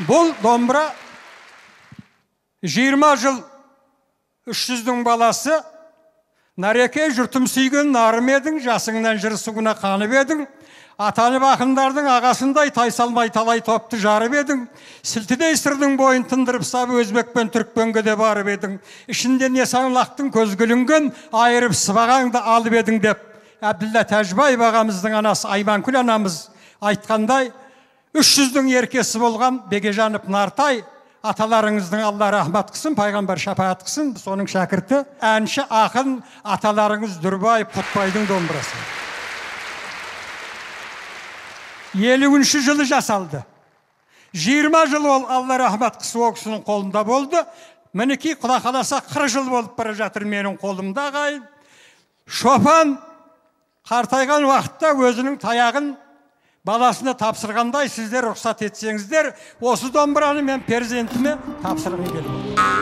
Бұл домбыра 20 жыл 300-дің баласы, Нареке жұртым сүйген нарым едің, жасыңнан жыр суына қанып едің, атанып ақындардың ағасындай тайсалмай талай топты жарып едің, сілтідей сырдың бойын тындырып сап өзбек пен түрікпенге де барып едің, ішінде не саңлақтың көзге ілінген, айырып сыбағаңды алып едің деп Әбділда Тәжібаев ағамыздың анасы Айманкүл анамыз айтқандай, 300-дің еркесі болған Бегежанов Нартай аталарыңыздың Алла рахмат қылсын, пайғамбар шапағат қылсын, соның шәкірті, әнші ақын аталарыңыз Дүрбаев Құтбайдың домбырасы. 50-ші жылы жасалды. 20 жыл ол Алла рахмат қылсын ол кісінің қолында болды. Мінекей Құда қаласа 40 жыл болып бара жатыр менің қолымда ағайын. Шопан қартайған уақытта өзінің таяғын баласына тапсырғандай, сіздер рұқсат етсеңіздер, осы домбыраны мен перзентіме тапсырғым келіп отыр.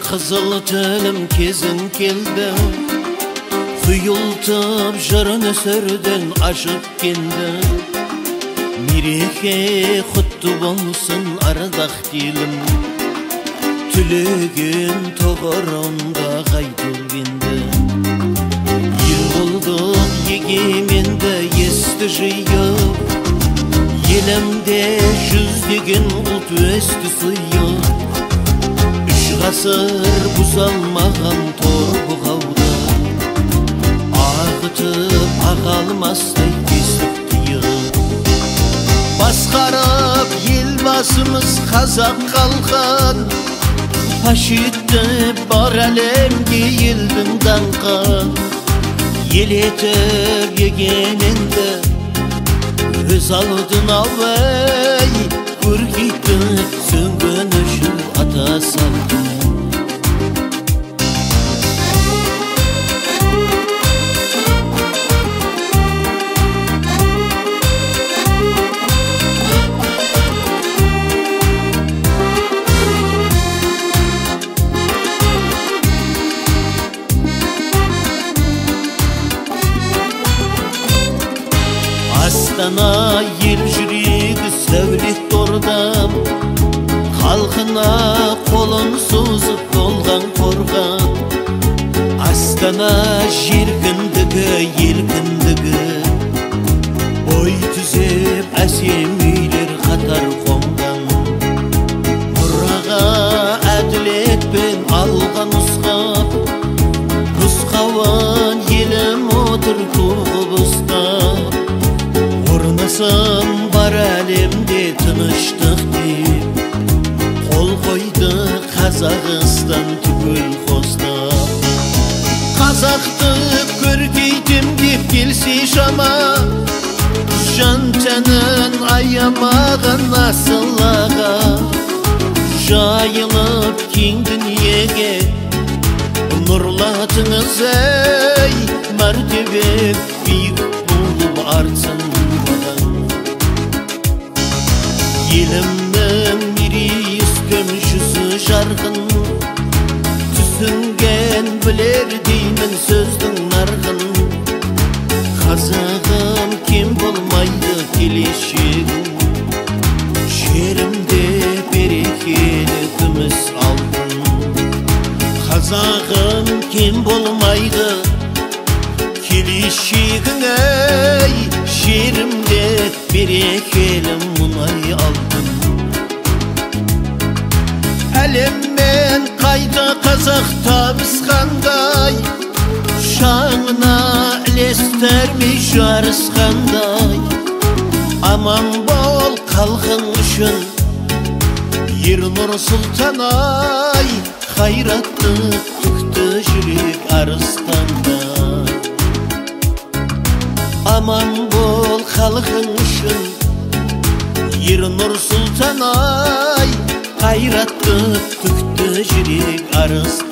Қызыл тілім кезің келді, құйылтып жырын өсірден ашып келді. Мереке құтты болсын ардақ елім, түлеген тұғырында қайтып енді. Ел болдық егеменді есті жиып, елімде жүздеген ұлт өсті сыйып. Ғасыр бұзалмаған тор бұғауды, ағытып ағалмастай кесіп қиып. Басқарып ел басымыз қазақ халқын, паш етіп бар әлемге елдің даңқын. Ел етіп егеменді өз алдына ай, көркейтті сөнген өшіп ата салтын. Астана ел жүрегі сәулет ордам, халқына қолын созып болған қорған. Астана жер кіндігі, ел кіндігі, бой түзеп әсем үйлер қатар қонған. Мұраға әділетпен алға нұсқап, нұсқауын елім отыр туғып ұстап. Орнасын бар әлемде тыныштық деп, қол қойды Қазақстан түгел қостап. Қазақты көркейтем деп келсе шама, жан тәнін аямаған асыл аға. Жайылып кең дүниеге нұрлатыңыз ей, мәртебе биік болып артсын. Елімнің мерейі үстем жүзі жарқын, түсінген білер деймін сөздің нарқын. Қазағым кем болмайды келешегім, жерімде берекелі күміс алтын. Қазағым кем болмайды келешегің ей, жерімде берекелі мұнай алтын. Әлеммен қайта қазақ табысқандай, шаңына ілестірмей жарысқандай. Аман бол халқың үшін, ер Нұрсұлтан ай, қайратты түкті жүрек арыстанда. Аман бол халқың үшін, ер Нұрсұлтан ай, қайратты түкті жүрек арыстанда.